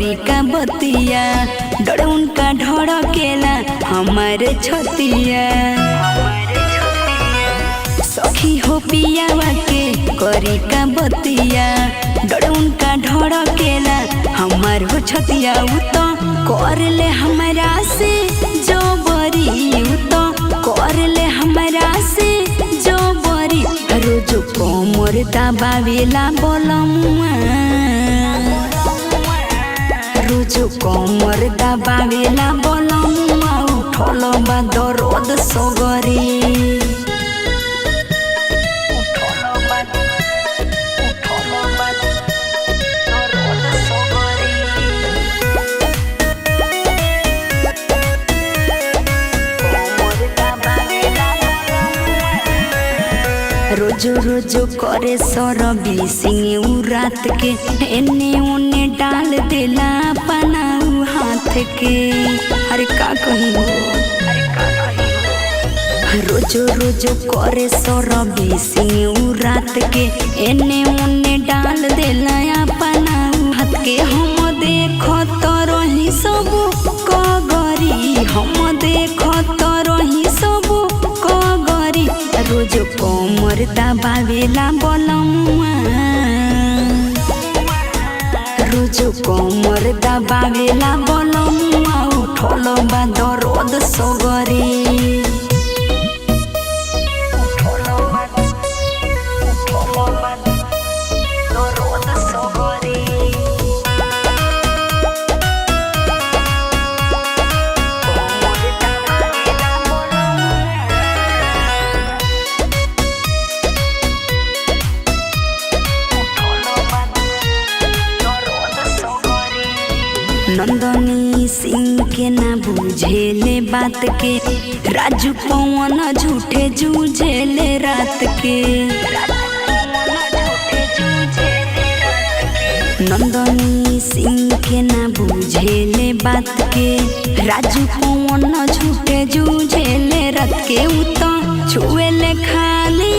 करी का बतिया, डर उनका ढड़केला हमारे छतिया। सखी हो पियावा के करी का बतिया, डर उनका ढड़केला हमार हो छतिया। उ तो कर ले हमरा से जो बरी, उ तो कर ले हमरा से जो बरी। रोज कोमर दबावेला बलमुआ, रोज कोमर दबावेला बलमुआ, उठल बा दर्द सगरी। रोज रोज करे सरबी सिंह उ रात के, एने ओने डाल देला पनाऊ हाथ के। अरे का कही हो। रोज रोज करे सरबी सिंह उ रात के, एने ओने डाल देला पनाऊ हाथ के। हम देखो तो रही सब कगरी, हम देखो तो रही सब कगरी। रोज कोमर दबावेला बलमुआ, रोज कोमर दबावेला बलमुआ, उठल बा दर्द सगरी। नंदनी सिंह के ना बुझेले बात के, राजू पवन झूठे जूझेले रात के। नंदनी सिंह के ना बुझेले बात के, राजू पवन झूठे जूझेले रात के। उ तो छुएले खाली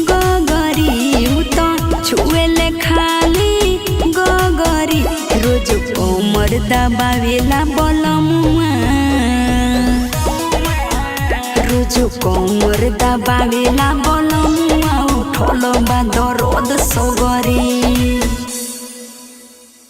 गगरी, उ तो छुएले खाली गगरी। रोज कोमर दबावेला बलमुआ, रोज कोमर दबावेला बलमुआ, उठल बा दर्द सगरी।